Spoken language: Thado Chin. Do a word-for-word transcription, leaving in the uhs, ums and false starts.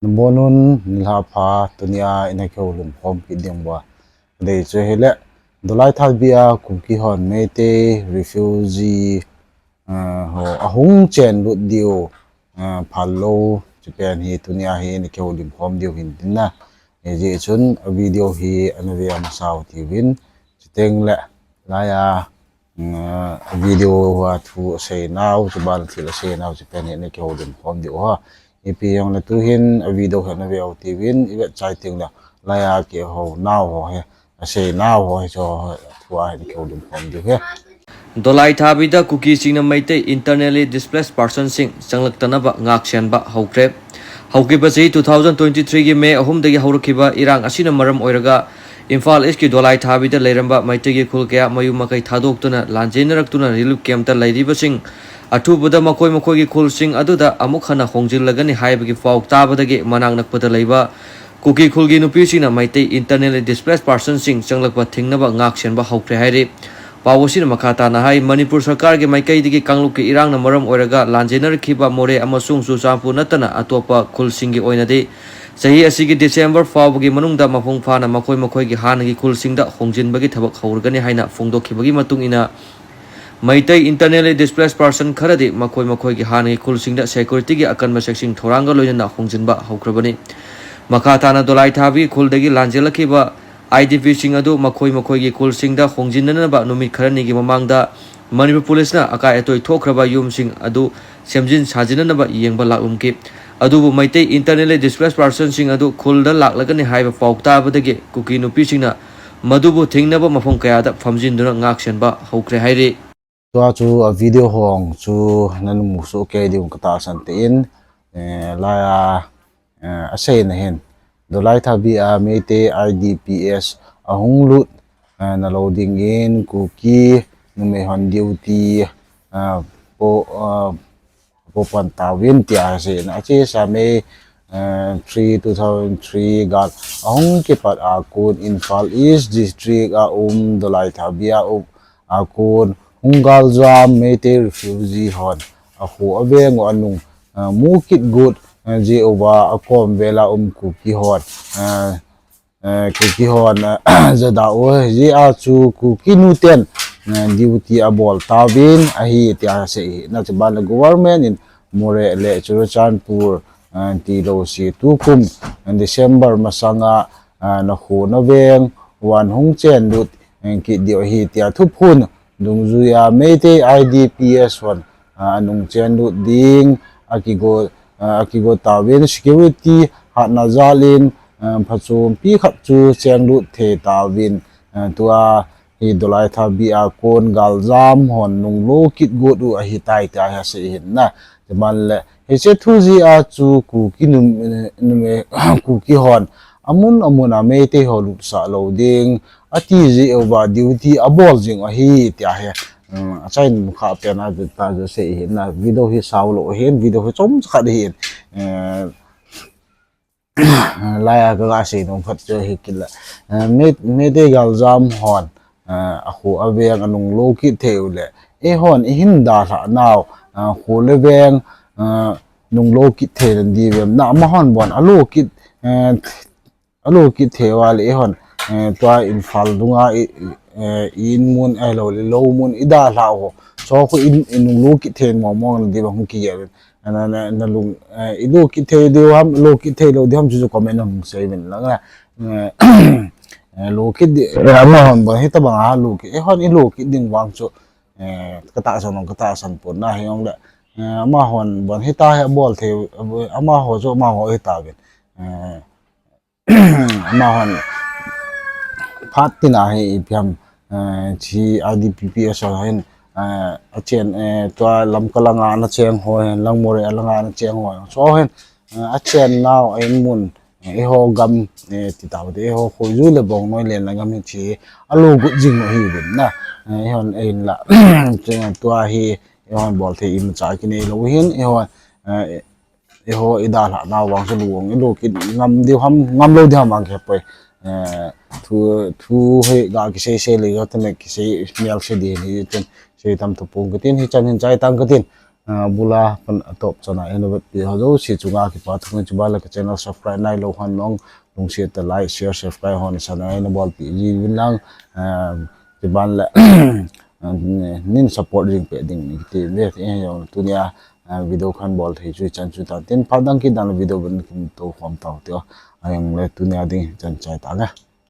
Bonun nilhah pha, tunia ina kihoulim khom kit ding uva kadei chu hile, Dolai Thabi a Kuki hon Meitei refugee, eh, ho ahung chen lut diu, eh, phal lou, chupen hi tunia hi ina kihoulim khom diu hin tin na. Eh, hijeh chun a video hi ana ve masau tiuvin, chuteng le laiya, mm, a video a thu asei nau, chuban thil asei nau, chupen hi ina kihoulim khom diu ha. Ipi jongle tuhin a video hi ana ve u tiuvin, i vet chai teng le laiya kihou nau ho hi, asei nau ho hi, chu thu a hin kihoulim khom diu hi. Dolai Thabi da Kuki singna Meitei internally displaced person sing changlaktanaba ngaksenba houkre. ꯍꯧꯈꯤꯕ ꯆꯍꯤ two thousand twenty three ꯒꯤ May ꯑꯍꯨꯝꯗꯒꯤ ꯍꯧꯔꯛꯈꯤꯕ ꯏꯔꯥꯡ ꯑꯁꯤꯅ ꯃꯔꯝ ꯑꯣꯏꯔꯒ ꯏꯝꯐꯥꯜ ꯏꯁꯀꯤ ꯗꯣꯂꯥꯏ ꯊꯥꯕꯤꯗ ꯂꯩꯔꯝꯕ ꯃꯩꯇꯩꯒꯤ ꯈꯨꯜ ꯀꯌꯥ ꯃꯌꯨꯝ ꯃꯀꯩ ꯊꯥꯗꯣꯛꯇꯨꯅ ꯂꯥꯟꯖꯦꯟꯅꯔꯛꯇꯨꯅ relief camp ꯇ ꯂꯩꯔꯤꯕꯁꯤꯡ ꯑꯊꯨꯕꯗ ꯃꯈꯣꯏ ꯃꯈꯣꯏꯒꯤ ꯈꯨꯜꯁꯤꯡ ꯑꯗꯨꯗ ꯑꯃꯨꯛ ꯍꯟꯅ ꯍꯣꯡꯖꯤꯜꯂꯒꯅꯤ ꯍꯥꯏꯕꯒꯤ ꯄꯥꯎ ꯇꯥꯕꯗꯒꯤ ꯃꯅꯥꯛ ꯅꯛꯄꯗ ꯂꯩꯕ ꯀꯨꯀꯤ ꯈꯨꯜꯒꯤ ꯅꯨꯄꯤꯁꯤꯡꯅ ꯃꯩꯇꯩ internally displaced person ꯁꯤꯡ ꯆꯪꯂꯛꯄ ꯊꯤꯡꯅꯕ ꯉꯥꯛ ꯁꯦꯟꯕ ꯍꯧꯈ꯭ꯔꯦ ꯍꯥꯏꯔꯤ꯫ ꯄꯥꯎ ꯑꯁꯤꯅ ꯃꯈꯥ ꯇꯥꯅ ꯍꯥꯏ, ꯃꯅꯤꯄꯨꯔ ꯁꯔꯀꯥꯔꯒꯤ ꯃꯥꯏꯀꯩꯗꯒꯤ ꯀꯥꯡꯂꯨꯞꯀꯤ ꯏꯔꯥꯡꯅ ꯃꯔꯝ ꯑꯣꯏꯔꯒ ꯂꯥꯟꯖꯦꯟꯅꯔꯛꯈꯤꯕ ꯃꯣꯔꯦ ꯑꯃꯁꯨꯡ ꯆꯨꯔꯆꯥꯟꯄꯨꯔ ꯅꯠꯇꯅ ꯑꯇꯣꯞꯄ ꯈꯨꯜꯁꯤꯡꯒꯤ ꯑꯣꯏꯅꯗꯤ ꯆꯍꯤ ꯑꯁꯤꯒꯤ December ꯐꯥꯎꯕꯒꯤ ꯃꯅꯨꯡꯗ ꯃꯄꯨꯡ ꯐꯥꯅ ꯃꯈꯣꯏ ꯃꯈꯣꯏꯒꯤ ꯍꯥꯟꯅꯒꯤ ꯈꯨꯜꯁꯤꯡꯗ ꯍꯣꯡꯖꯤꯟꯕꯒꯤ ꯊꯕꯛ ꯍꯧꯔꯒꯅꯤ ꯍꯥꯏꯅ ꯐꯣꯡꯗꯣꯛꯈꯤꯕꯒꯤ ꯃꯇꯨꯡ ꯏꯟꯅ, ꯃꯩꯇꯩ internally displaced person ꯈꯔꯗꯤ ꯃꯈꯣꯏ ꯃꯈꯣꯏꯒꯤ ꯍꯥꯟꯅꯒꯤ ꯈꯨꯜꯁꯤꯡꯗ security ꯒꯤ ꯑꯀꯟꯕ ꯆꯦꯛꯁꯤꯟ ꯊꯧꯔꯥꯡꯒ ꯂꯣꯏꯅꯅ ꯍꯣꯡꯖꯤꯟꯕ ꯍꯧꯈ꯭ꯔꯕꯅꯤ꯫ ꯃꯈꯥ ꯇꯥꯅ ꯗꯣꯂꯥꯏ ꯊꯥꯕꯤ ꯈꯨꯜꯗꯒꯤ ꯂꯥꯟꯖꯦꯜꯂꯛꯈꯤꯕ I D P ꯁꯤꯡ ꯑꯗꯨ ꯃꯈꯣꯏ ꯃꯈꯣꯏꯒꯤ ꯈꯨꯜꯁꯤꯡꯗ ꯍꯣꯡꯖꯤꯟꯅꯅꯕ ꯅꯨꯃꯤꯠ ꯈꯔꯅꯤꯒꯤ ꯃꯃꯥꯡꯗ ꯃꯅꯤꯄꯨꯔ ꯄꯨꯂꯤꯁꯅ ꯑꯀꯥꯏ ꯑꯇꯣꯏ ꯊꯣꯛꯈ꯭ꯔꯕ ꯌꯨꯝꯁꯤꯡ ꯑꯗꯨ ꯁꯦꯝꯖꯤꯟ ꯁꯥꯖꯤꯟꯅꯅꯕ ꯌꯦꯡꯕ ꯂꯥꯛꯂꯝꯈꯤ꯫ ꯑꯗꯨꯕꯨ ꯃꯩꯇꯩ internally displaced person ꯁꯤꯡ ꯑꯗꯨ ꯈꯨꯜꯗ ꯂꯥꯛꯂꯒꯅꯤ ꯍꯥꯏꯕ ꯄꯥꯎ ꯇꯥꯕꯗꯒꯤ ꯀꯨꯀꯤ ꯅꯨꯄꯤꯁꯤꯡꯅ ꯃꯗꯨꯕꯨ ꯊꯤꯡꯅꯕ ꯃꯐꯝ ꯀꯌꯥꯗ ꯐꯝꯖꯤꯟꯗꯨꯅ ꯉꯥꯛ ꯁꯦꯟꯕ ꯍꯧꯈ꯭ꯔꯦ ꯍꯥꯏꯔꯤ꯫ Tua chu a video hong chu nanu mu soh kei diu katahsan tein, eh, laiya, eh, aseina hin, Dolai Thabi a Meitei I D P S ahung lut, eh, nalou dingin Kuki numei hon duty, eh, po, eh, popan tauvin tia aseina. Achesa May, eh, three, two thousand three gal ahung kipat a kon Imphal East District a um Dolai Thabi a um a kon hung galjam Meitei refugee hon akho aveng u anung, eh, mu kit got, eh, jeh uva akom vel a um Kuki hon, eh, eh, Kuki hon, eh, jada u, hijeh a chu Kuki nuten, eh, duty abol tauvin ahi tia asei hi. Nachuban le government in Moreh le Churachandpur, eh, tilou se tukum, eh, December masanga, eh, nakho naveng u ahung chen lut, eh, kit diu ahi tia thuphon dungjuia Meitei I D P S hon, ah, anung chen lut ding akigo, ah, akigo tauvin security hatna jal in, ah, phachompi khat chu cheng lut thei tauvin, ah, tua hi Dolai Thabi a kon galjam hon nunglo kit got u ahitai tia hi asei hin na. Chuban le hiche thu jeh a chu Kuki num, num, Kuki hon amun amun a Meitei ho lutsah lou ding ati jeh uva duty abol jing u ahi tia hi, um, achaina mun kha pen a vet ta chu asei hin na, video hi sao lou hin, video hi chomcha khat hin, eh, laiya kaga sei nom khat chu hi kila, eh, Mei, Meitei galjam hon, eh, akho aveng anung lo kit thei u le, eihon ihin dalhah nau, eh, kho le veng, eh, nung lo kit thei nan diuvem, na amahon bon alo kit, eh, alo kit thei uva le eihon, eh, tua Imphal dunga i, i, eh, i in mun, eh, lou le lou mun idalhah u ho, chu khu in, inung lo kit thei mong mong nan diuva hung kigel in. Na, na, na, nalung, eh, ilo kit thei diu ham, lo kit thei lou diu ham chu, chu comment a hung sei uvin lang na. Eh, eh, lo kit di, eh, amahon bon hitabang a lo kit, eihon ilo kit ding vang chu, eh, katahsan, katahsan pon na hijongle, eh, amahon bon hita hi abol thei, amaho chu amaho hitauvin. Eh, amahon phat tina hi ipi ham, eh, chi I D P P S ho hin, eh, achen, eh, tua Lamka langa ana cheng ho hin, Langmore langa ana cheng ho hin, chu hin, eh, achen nau a in mun, eh, eiho gam, eh, ti tau te, eiho khoju le bongnoi lenna gam hi chi alo got jing u ahiuvin na, eh, eihon ahin la, tua hi eihon bol thei imacha kinei lou hin, eihon, eh, eiho idalhah nau vang chu lung ilo kit ngam diu ham, ngam lou diu ham vang kihepoi. Eh, thu, thu hi ga kisei sei le, ga tame kisei mial sei di ni tin, sei tam thu pung katin, hichan hin chai tang katin. bula pan atop chana eina vetpi ho jouse chunga kipa thu ngai. Chuban le ka channel subscribe nailou hon nong lungset tah like, share, subscribe hon sana eina bolpi jiuvin lang, chuban le nin support jing pe ding ni ti ve. Tunia video khat bol thei chu chan chu tan tin, phat dang kit dan le video ban kin tou khom tau te. Ahingle tunia ding chan chai ta le.